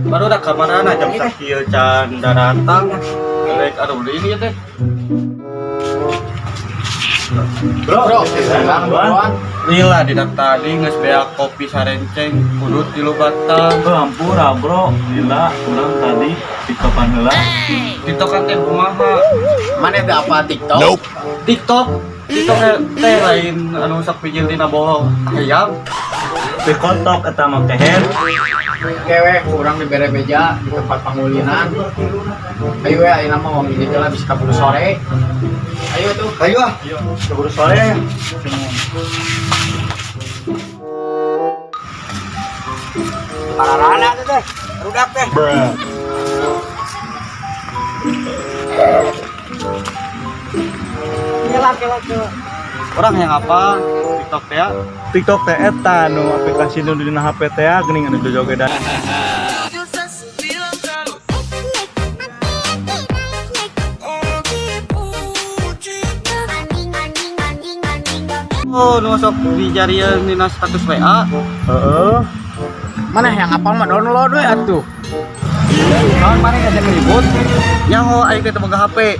Baru dah kamarana jam sakieu can daratang. Rek aduh ini ya teh. Bro, bang, buruan. Lila di tadi geus beak kopi sarenceng kudu 3 batang. Bro, ampura bro, lila urang tadi tiktokan heula. TikTok kan teh kumaha? Mana ada apa TikTok? TikTok TikTok teh lain anu sok pijil dina bohong hayam. Pikotok eta mah keher. Oke weh, kurang dibere beja di tempat pangulinan. Ayo we, ayo nama wong ini lah bisa kabur sore. Ayo tuh. Ayo ah. Keburu sore ya. Pararana tuh teh, rudak teh. Kela kela kela. Orang yang apa? TikTok teh ya? TikTok teh eta nu aplikasi nu dina HP teh geuning anu jojogedan. Oh, nu sok dijarieun dina status WA. Heeh. Mana yang apa mah download we atuh. Kawan mana ngajak ribut? Nyaho aing teh teu boga HP.